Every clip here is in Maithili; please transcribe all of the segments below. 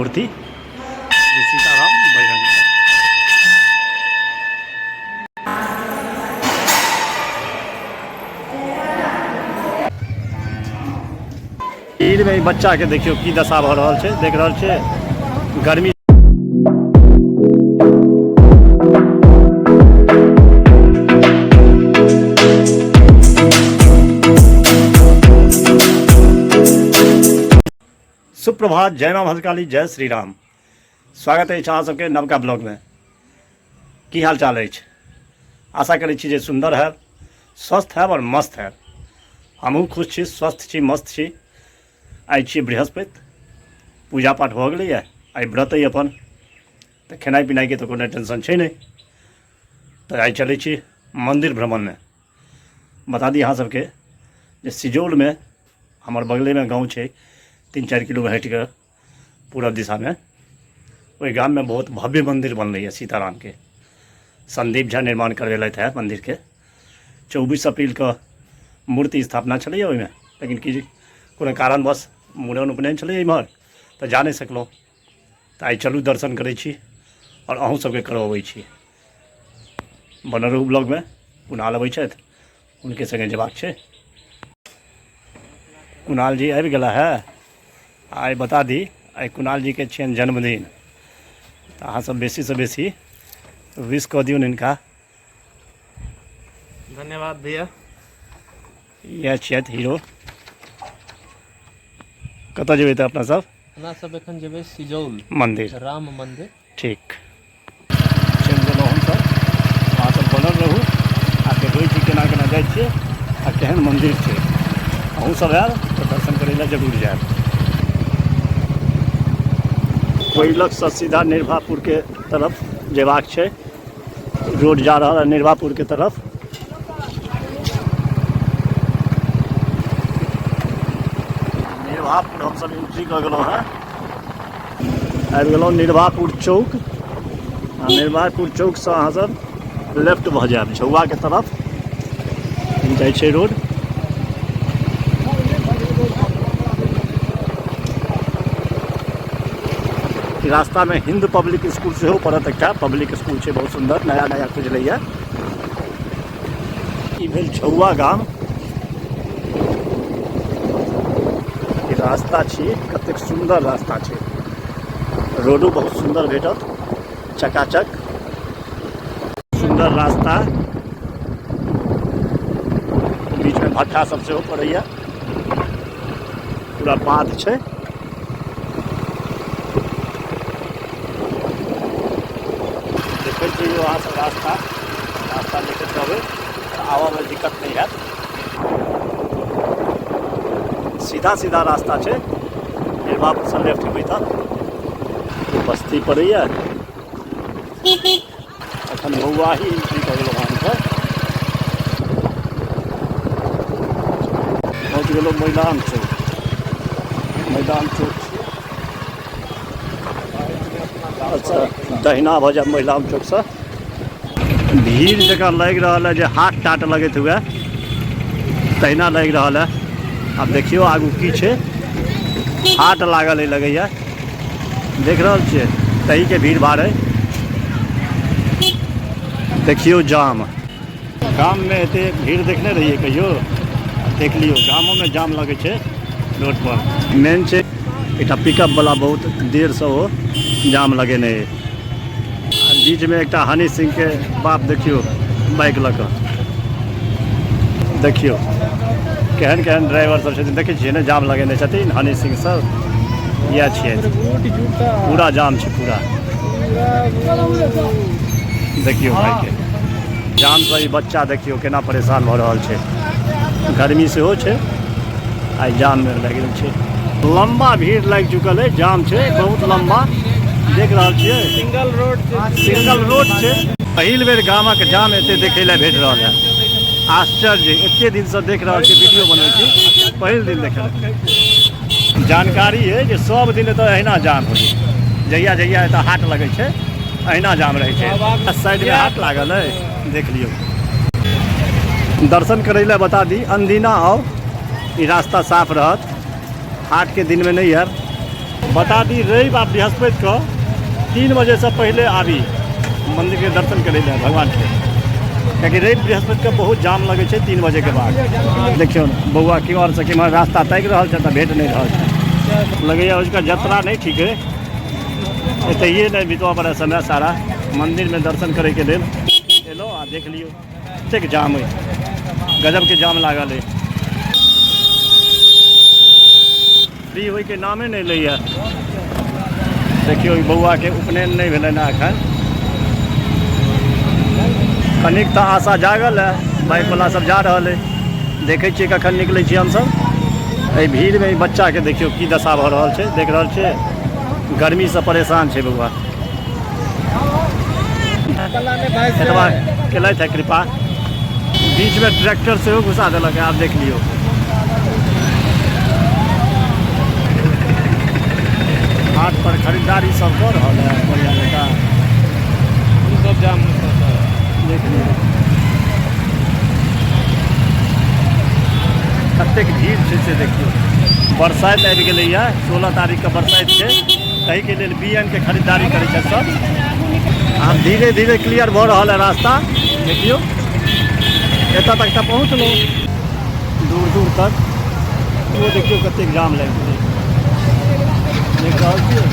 मूर्ति श्री सीताराम बजरंग। भीड़मे ई बच्चाके देखियौ की दशा भऽ रहल छै, देख रहल छियै गर्मी। सुप्रभात, जय माँ भद्रकाली, जय श्री राम। स्वागत अछि अहाँ सबके नवका ब्लॉगमे। की हाल चाल अछि? आशा करै छी जे सुन्दर हैब, स्वस्थ हैब आओर मस्त हैब। हमहूँ खुश छी, स्वस्थ छी, मस्त छी। आइ छी बृहस्पति, पूजा पाठ भऽ गेलैए, आइ व्रत अइ अपन, तऽ खेनाइ पिनाइके तऽ कोनो टेंशन छै नहि। तऽ आइ चलै छी मन्दिर भ्रमणमे। बता दी अहाँ सबके जे सिजौलमे हमर बगलेमे गाँव छै, 3-4 किलो हटिके पूरब दिशामे, ओहि गाममे बहुत भव्य मन्दिर बनलैए सीतारामके। संदीप झा निर्माण करबेलथि है मन्दिरके। 24 अप्रीलके मूर्ति स्थापना छलैए ओहिमे, लेकिन की कोनो कारणवश मूड़न उपनयन छलैए इम्हर, तऽ जा नहि सकलहुँ। तऽ आइ चलू दर्शन करै छी आओर अहूँ सबके करबबै छी। बनल रहू ब्लॉगमे। कुणाल अबै छथि, हुनके सङ्गे जेबाक छै। कुणाल जी आबि गेला है। आइ बता दी, आइ कुणाल जीके छियनि जन्मदिन, तऽ अहाँ सब बेसीसँ बेसी विश कऽ दियौन हिनका। धन्यवाद भैया। इएह छियथि हीरो। कतऽ जेबै तऽ अपना सब? अपना सब एखन जेबै सिजौल मन्दिर, राम मन्दिर। ठीक, चलि गेलहुँ हमसब। अहाँ सब बनल रहू आ देखबै छी केना केना जाइ छियै आ केहन मन्दिर छै। अहूँ सब आयब तऽ दर्शन करै लए जरूर जायब। कोइलखसँ सीधा निर्भापुरके तरफ जेबाक छै। रोड जा रहल है निर्भापुरके तरफ। निर्भापुर हमसब एंट्री कऽ गेलहुँ हेँ। आबि गेलहुँ निर्भापुर चौक। आ निर्भापुर चौकसँ अहाँ सब लेफ्ट भऽ जायब झौआके तरफ जाइ छै रोड। रास्तामे हिंद पब्लिक स्कूल सेहो पड़त, एकटा पब्लिक स्कूल छै बहुत सुन्दर, नया नया खुजलैए। ई भेल झौआ गाम। ई रास्ता छी, कतेक सुन्दर रास्ता छै। रोडो बहुत सुन्दर भेटत, चकाचक सुन्दर रास्ता। बीचमे भट्ठा सब सेहो पड़ैया, पूरा बाध छै। देखैत रहियौ अहाँ सब रास्ता, रास्ता देखैत रहबै तऽ आबऽमे दिक्कत नहि हैत। सीधा सीधा रास्ता छै। निर्वापुरसँ लेफ्ट हेबै तऽ बस्ती पड़ैया। अखन बौआही एंट्री कऽ गेलहुँ हमसब, पहुँच गेलहुँ मैदान चौक। मैदान चौक छियै। अच्छा, दहिना भऽ जायब मैदान चौकसँ। भीड़ जकाँ लागि रहल है जे हाट टाट लगैत हुए तहिना लागि रहल है। आब देखियौ आगू की छै। हाट लागल है लगैया, देख रहल छियै, तहीके भीड़ भाड़ है। देखियौ जाम। गाममे एते भीड़ देखने रहियै कहियो? देख लियौ, गामोमे जाम लगै छै रोड पर। मेन छै एकटा पिकअप वाला बहुत देरसँ ओ जाम लगेने अइ। आ बीचमे एकटा हनी सिंहके बाप देखियौ बाइक लऽ कऽ। देखियौ केहन केहन ड्राइवर सब छथिन, देखै छियै ने, जाम लगेने छथिन हनी सिंह सब। इएह छियै, पूरा जाम छै पूरा। देखियौ भाइके जामसँ ई बच्चा देखियौ केना परेशान भऽ रहल छै। गर्मी सेहो छै, आइ जाममे लागि गेल छै। लम्बा भीड़ लागि चुकल है, जाम छै बहुत लम्बा, देख रहल छियै। सिंगल रोड छै, सिंगल रोड छै। पहिल बेर गामक जाम एते देखै लए भेट रहल है, आश्चर्य। एते दिनसँ देख रहल छी, वीडियो बनबै छी, पहिल दिन देखै लए। जानकारी है जे सब दिन एतऽ अहिना जाम होइ, जहिया जहिया एतऽ हाट लगै छै अहिना जाम रहै छै। साइडमे हाट लागल है, देख लियौ। दर्शन करै लए बता दी, अनदिना आउ, ई रास्ता साफ रहत। हाटके दिनमे नहि आयब। बता दी रवि आ बृहस्पति के 3 बजेसँ पहिले आबी मन्दिरके दर्शन करै लए भगवानके, कियाकि रवि बृहस्पति के बहुत जाम लगै छै 3 बजेके बाद। देखियौ ने बौआ केम्हरसँ केम्हर रास्ता ताकि रहल छै, तऽ भेट नहि रहल छै। लगैए उसका यात्रा नहि ठीक है, एतहिए नहि बितबऽ पड़ै समय सारा। मन्दिरमे दर्शन करैके लेल एलहुँ आ देख लियौ कतेक जाम अछि, गजबके जाम लागल अछि। फ्री होइके नामे नहि लैए। देखियौ ई बौआके उपनयन नहि भेलनि हँ एखन, कनिक तऽ आशा जागल है, बाइकवला सब जा रहल है, देखै छियै कखन निकलै छियै हमसब। एहि भीड़मे ई बच्चाके देखियौ की दशा भऽ रहल छै, देख रहल छियै गर्मीसँ परेशान छै बौआ। एतबा केलथि है कृपा, बीचमे ट्रैक्टर सेहो घुसा देलक है, आब देख लियौ। हाट पर खरीदारी सब कऽ रहल है बढ़िया जकाँ। सब जाम में फंसल है। देख लियौ कतेक भीड़ छै से देखियौ। बरसाइत आबि गेलैए, 16 तारीखके बरसाइत छै, ताहिके लेल बी एन के खरीदारी करै छथि सब। आब धीरे धीरे क्लियर भऽ रहल है रास्ता, देखियौ एतऽ तक तऽ पहुँचलहुँ, दूर दूर तक। ओ देखियौ कतेक जाम लागि गेलै, देख रहल छियै।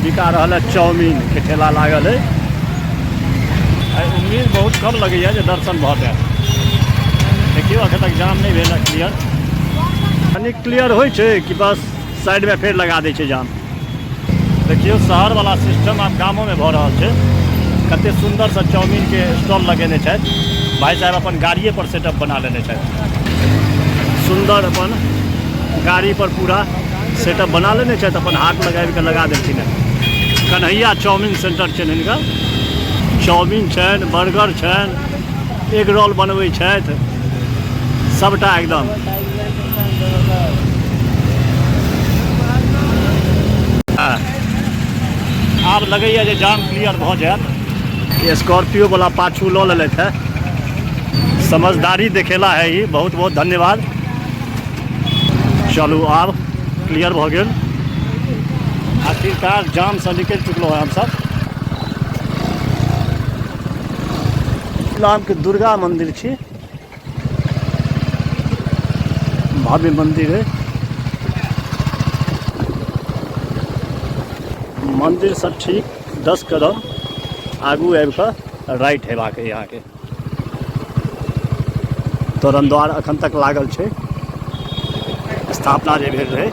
बिका रहल है चाउमीन के ठेला लागल है। आइ उम्मीद बहुत कम लगैए जे दर्शन भऽ जायत। देखियौ अखन तक जाम नहि भेल है क्लियर, कनि क्लियर होइ छै कि बस साइडमे फेर लगा दै छै जाम। देखियौ शहरवला सिस्टम आब गामोमे भऽ रहल छै। कते सुन्दरसँ चाउमीनके स्टॉल लगेने छथि भाइ साहेब, अपन गाड़िए पर सेटअप बना लेने छथि, सुन्दर अपन गाड़ी पर पूरा सेटअप बना लेने छथि, अपन हाथ लगाबि कऽ लगा देलखिन हेँ। कन्हैया चाउमीन सेंटर छनि हिनकर, चाउमीन छनि, बर्गर छनि, एग रोल बनबै छथि, सबटा एकदम। आब लगैए जे जाम क्लियर भऽ जायत। स्कॉर्पियो वाला पाछू लऽ लेलथि है, समझदारी देखेला है ई, बहुत बहुत धन्यवाद। चलू आब क्लियर भऽ गेल, आखिरकार जामसँ निकलि चुकलहुँ हैं हमसब। नामके दुर्गा मंदिर छी, भव्य मंदिर है। मंदिर से ठीक 10 कदम आगू आबि कऽ राइट हेबाक है अहाँके। तोरण द्वार अखन तक लागल छै, स्थापना जे भेल रहै।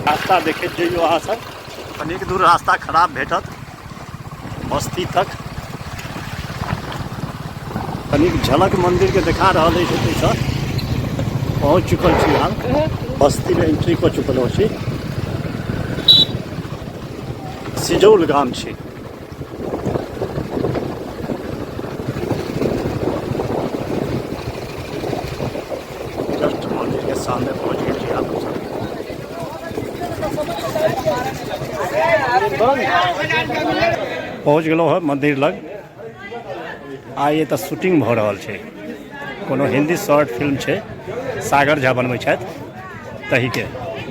रास्ता देखैत जइयौ अहाँ सब, कनिक दूर रास्ता खराब भेटत बस्ती तक। कनिक झलक मंदिर के देखा रहल अछि ओतहिसँ। पहुँच चुकल छी हम बस्तीमे, एंट्री कऽ चुकल छी। सिजौल गाम छी। जस्ट मंदिर के सामने पहुँच गेल छी आप सब। पहुँच गेलहुँ हँ मंदिर लग। आइ एतऽ शूटिंग भऽ रहल छै, कोनो हिंदी शॉर्ट फिल्म छै, सागर झा बनबै छथि, तहीके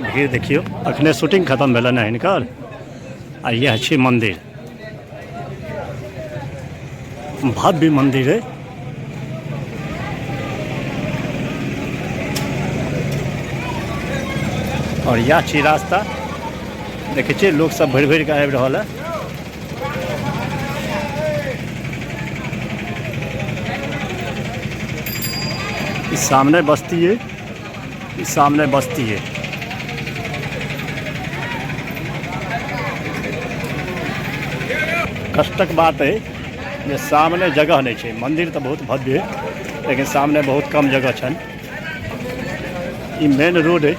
भीड़ देखियौ। अखने शूटिंग खत्म भेलनि हँ हिनकर। आ इएह छी मंदिर, भव्य मंदिर है। और यह छी रास्ता, देखै छियै लोक सब भरि भरि कऽ आबि रहल है। ई सामने बस्ती है, ई सामने बस्ती है। कष्टक बात है जे सामने जगह नहीं छै। मंदिर तऽ बहुत भव्य है, लेकिन सामने बहुत कम जगह छनि। ई मेन रोड है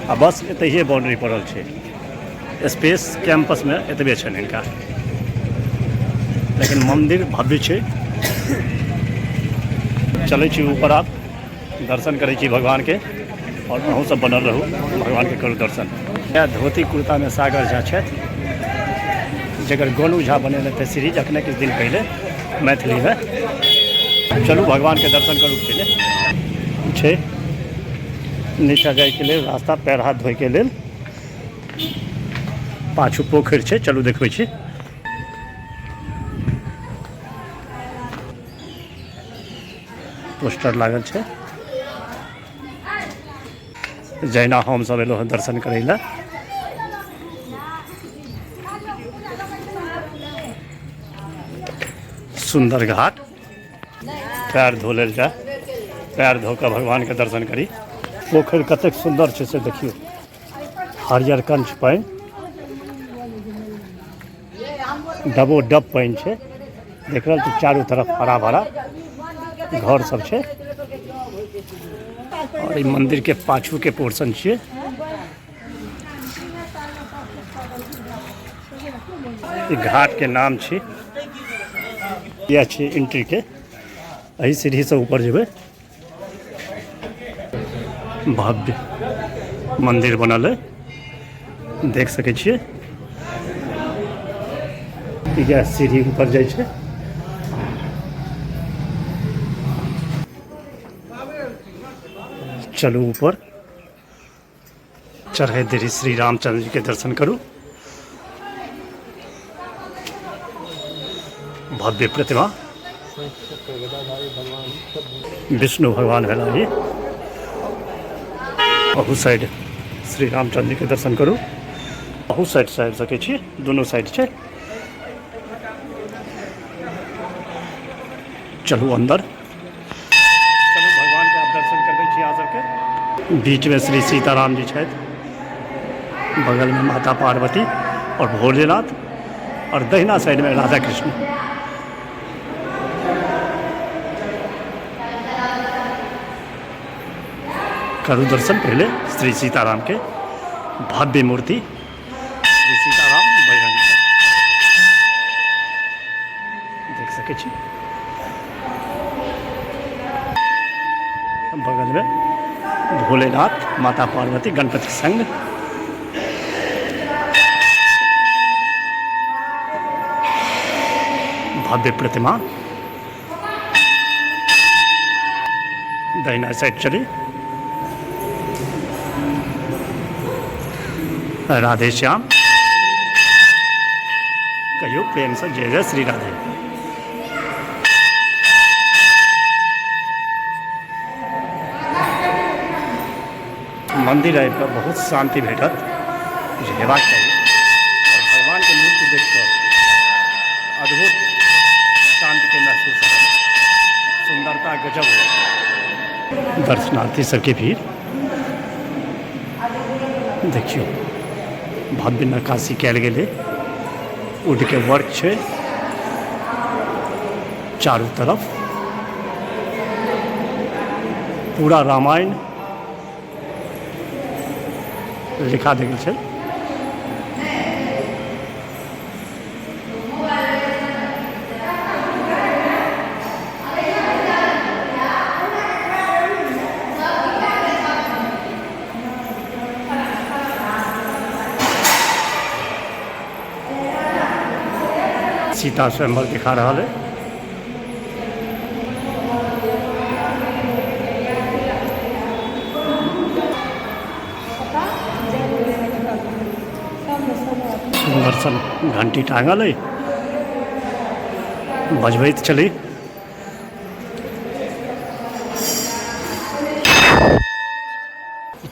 आ बस एतहिए बाउंड्री पड़ल छै। स्पेस कैंपस में एतबे छनि हिनका, लेकिन मंदिर भव्य छै। चलै छी ऊपर, आब दर्शन करै छी भगवान के, और अहूँ सब बनल रहू, भगवान के करू दर्शन। इएह धोती कुर्ता में सागर झा छथि, जकर गोनू झा बनेने थे सीरीज अखने किछु दिन पहिले मैथिली में। चलू भगवान के दर्शन करू पहिले। छै नीचा जाइके लेल रास्ता, पैर हाथ धोइके लेल। पाछू पोखरि छै, चलू देखबै छी। पोस्टर लागल छै। जहिना हमसभ एलहुँ हँ दर्शन करै लए, सुन्दर घाट, पैर धो लेल जाय, पैर धो कऽ भगवानके दर्शन करी। पोखरि कतेक सुन्दर छै से देखियौ, हरियर कंच पानि, डबो डब पानि छै। देख रहल छी चारू तरफ हरा भरा घर सब छै। और ई मंदिर के पाछू के पोर्शन छियै। ई घाट के नाम छी। इएह छी एंट्री के, एहि सीढ़ी से ऊपर जेबै। भव्य मंदिर बनल है, देख सकै छियै। इएह सीढ़ी ऊपर जाइ छै। चलू ऊपर चढ़ै देरी श्री रामचंद्र जी के दर्शन करू। भव्य प्रतिमा विष्णु भगवान भेला ई। अहू साइड श्री रामचंद्र जी के दर्शन करू। अहू साइड से आबि सकै छी, दुनू साइड छै। चलू अंदर चलू, भगवान के आप दर्शन करबै छी अहाँ सबके। बीच में श्री सीताराम जी छथि, बगल में माता पार्वती और भोलेनाथ, और दहिना साइड में राधा कृष्ण। करू दर्शन पहले श्री सीताराम के भव्य मूर्ति, श्री सीताराम बजरंग देख सकै छी। बगलमे भोलेनाथ, माता पार्वती, गणपति संग। भव्य प्रतिमा। दहिना साइड चली, राधे श्याम कहियो प्रेम से, जय जय श्री राधे। मंदिर आबि कऽ बहुत शान्ति भेटत जे हेबाक चाही। और भगवानके मूर्ति देख कऽ अद्भुत शान्तिके महसूस होयत, सुन्दरता गजब होयत। दर्शनार्थी सबके भीड़ देखियौ, भव्य नक्काशी कयल गेलै, वुडके वर्क छै चारू तरफ। पूरा रामायण लिखा देल छै। सीता स्वयंवर दिखा रहा है। सुन्दर सन घंटी टांगल है, बजबैत चली।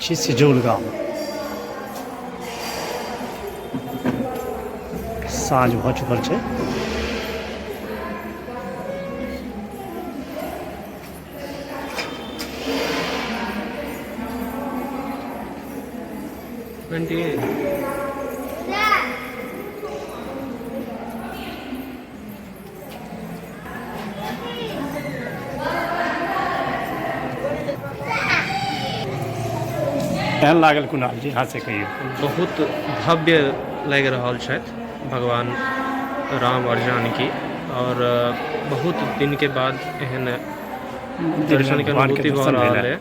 छी सिजौल गाम, साँझ भऽ चुकल छै। केहन लागल कुणाल जी, अहाँ से कहियौ। बहुत भव्य लागि रहल छथि भगवान राम और जानकी, और बहुत दिन के बाद एहन दर्शन के अनुभूति भऽ रहल है।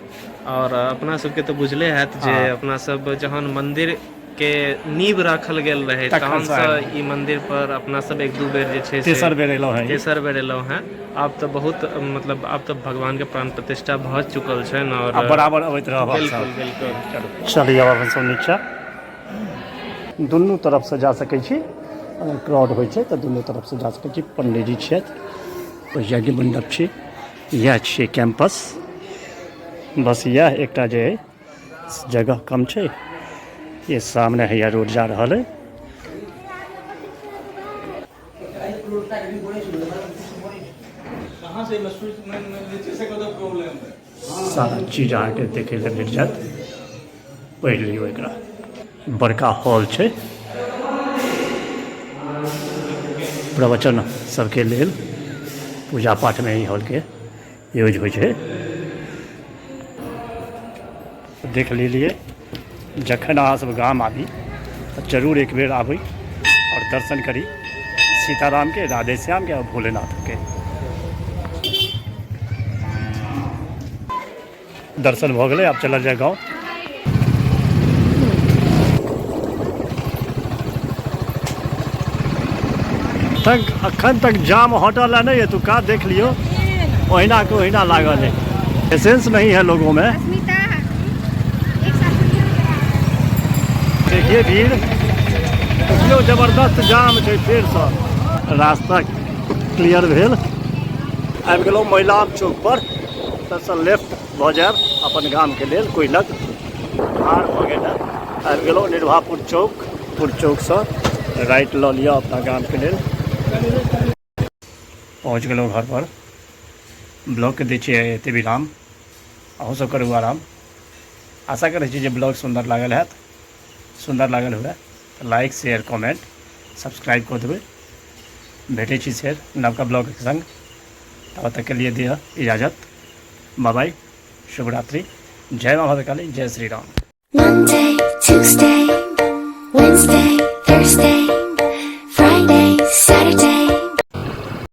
और अपना सबके तऽ बुझले हैत जे अपना सब जहन मंदिर के नींव राखल गेल रहै तखन तहनसँ ई मंदिर पर अपना सब एक दू बेर जे छै से तेसर बेर एलहुँ हेँ। तेसर बेर एलहुँ हेँ। आब तऽ बहुत मतलब आब तऽ भगवानके प्राण प्रतिष्ठा भऽ चुकल छनि आओर आब बराबर अबैत रहब। बिल्कुल बिल्कुल। चलिए, आब अपन सब नीचा दुनू तरफसँ जा सकै छी। अगर क्राउड होइ छै तऽ दुनू तरफसँ जा सकै छी। पंडीजी छथि, यज्ञ मंडप छी, इएह छियै कैंपस। बस इएह एकटा जे जगह कम छै। ये सामने हैया रोड जा रहल है। सारा चीज अहाँके देखै लए भेट जायत। पढ़ि लियौ एकरा। बड़का हॉल छै प्रवचन सबके लेल, पूजा पाठमे ई हॉलके यूज होइ छै। देख लेलियै। जखन अहाँ सब गाम आबी तऽ जरूर एक बेर आबी आओर दर्शन करी सीतारामके, राधेश्यामके आओर भोलेनाथके। दर्शन भऽ गेलै, आब चलल जाय गाँव। तक अखन तक जाम हटल है नहीं एतुका, देख लियो, ओहिना के ओहिना लागल है। एसेंस नहीं है लोगों में। देखिए भीड़ देखियो, जबरदस्त जाम छै। फेरसँ रास्ता क्लियर भेल। आबि गेलहुँ मैलाम चौक पर। एतऽसँ लेफ्ट भऽ जायब अपन गामके लेल। कोइलक हार भऽ गेल। आबि गेलहुँ निर्भापुर चौक पुर। चौकसँ राइट लऽ लिअ अपना गामके लेल। पहुँच गेलहुँ घर पर। ब्लॉगके दै छियै एते विराम। अहूँ सब करू आराम। आशा करै छी जे ब्लॉग सुन्दर लागल हैत। सुन्दर लागल हुए तऽ लाइक, शेयर, कमेंट, सब्सक्राइब कऽ देबै। भेटै छी फेर नवका ब्लॉगके संग, तब तक के लिए दिअ इजाजत। बाय बाय, शुभरात्रि, जय माँ भद्रकाली, जय Shri Ram. Monday, Tuesday, Wednesday, Thursday.